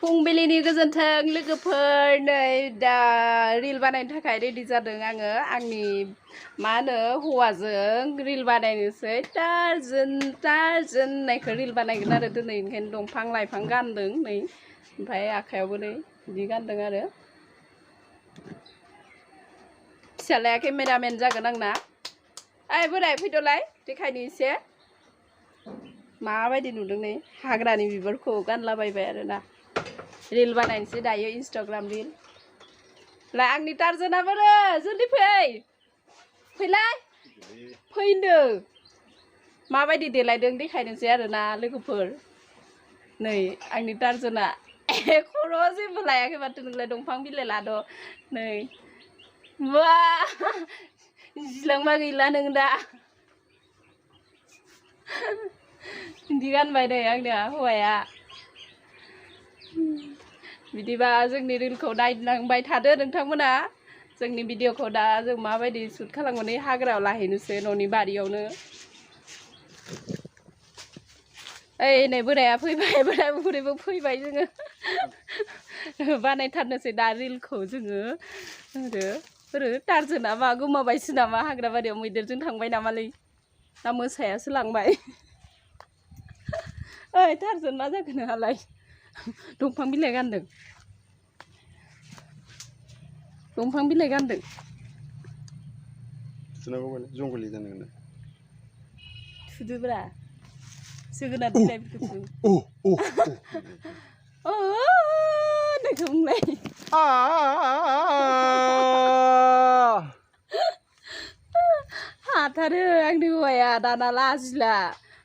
फुंबिलिनि गोजोन्थों लोगोफोर नै दा रिल बानायनो थाखाय रेडि जादों आङो आंनि मा होनो हौवाजों रिल बानायनोसै टार्जन होननायखौ रिल बानायगोन आरो दिनै ओंखायनो दंफां लाइफां गानदों नै ओमफ्राय आखायावबो नै बिदि गानदों आरो फिसालाया केमेरामेन जागोन आंना ओइ बोराय फैदोलाय देखायनो एसे माबायदि नुदों नै हाग्रानि बिबारखौ गानलाबायबाय आरोना रिल बानायनोसै दायो इन्स्टाग्राम रिल ला आंनि टार्जोना बोरो जल्दि फैलाय फैनो माबायदि देलायदों देखायनोसै आरोना लोगोफोर नै आंनि टार्जोना खर' जेबो लायाखै माथो नोंलाय दंफां बिलाइ लाद' नै बा जिलांबा गैला नों दा बिदि गानबाय नै आंनिया हौवाया बिदिबा जोंनि रिलखौ नायनांबाय थादो नोंथांमोना जोंनि भिडिअखौ दा जों माबायदि शुट खालामनानै हाग्रायाव लाहैनोसै न'नि बारियावनो ओइ नै बोराया फैबाय बोराय बुरैबो फैबाय जोङो बानायथारनोसै दा रिलखौ जोङो ओरै टार्जोना मा गोमाबायसो नामा हाग्रा बारियाव मैदेरजों थांबाय नामालै ना मोसायासो लांबाय ओइ टार्जोन मा जाखो नोंहालाय दंफां बिलाइ गानदों दंफां बिलाइ गानदों थुनांगौ माने जंगलि जानो थुदोब्रा जोगोनार बिलाइफोरखौ होननायखौ बुंलाय हाथारो आंनि हौवाया दाना लाजिला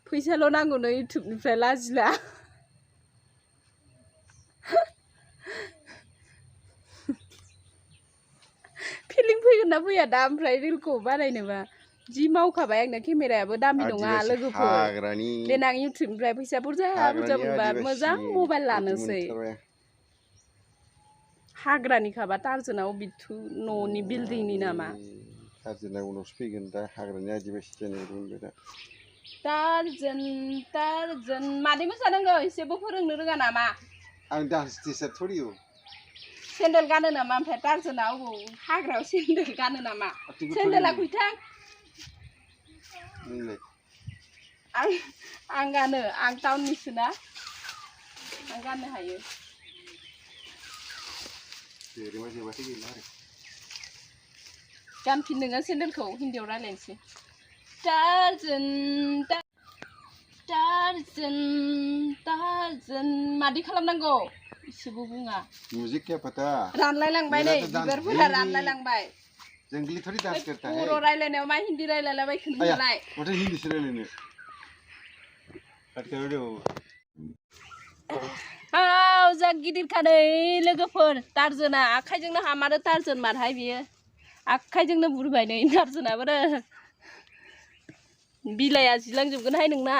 फैसाल' नांगौनो इउटुबनिफ्राय लाजिला फिलिं फैगोन ना फैया दा ओमफ्राय रिलखौ बानायनोबा जि मावखाबाय आंना केमेरायाबो दामि नङा लोगोफोर देनां इउटुबनिफ्राय फैसा बुरजा मोनबा मोजां मबाइल लानोसै हाग्रानिखाबा टार्जोनाव बिथु न'नि बिल्डिंनि नामा टार्जोना उनावसो फैगोन दा हाग्रानि आदिबासि जानाय मोनबाय दा टार्जोन मादै मोसानांगौ एसेबो फोरोंनो रोङा नामा आं डान्स टिचार थ'रियो सेन्देल गानो नामा ओमफ्राय टार्जोना हाग्रायाव सेन्देल गानो नामा सेन्देला खैथां नोंलाय आं गानो आं टाउननिसोना आं गाननो हायो गानफिन नोङो सेन्देलखौ हिन्दीयाव रायलायनोसै टार्जोन मादि खालामनांगौ एसेबो बुङा म्यूजिक क्या पता रानलायलांबाय नै बिबारफोरा रानलायलांबाय जंगली थोड़ी डांस करता है बर' रायलायनायाव मा हिन्दी रायलायलाबायखो नोंलाय माथो हिन्दी सो रायलायनो जा गिदिरखा नै लोगोफोर टार्जोना आखाइजोंनो हामारो टार्जोन मारहाय बियो आखाइजोंनो बुरबाय नै टार्जोनाबो बिलाइया जिलांजोबगोनहाय नोंना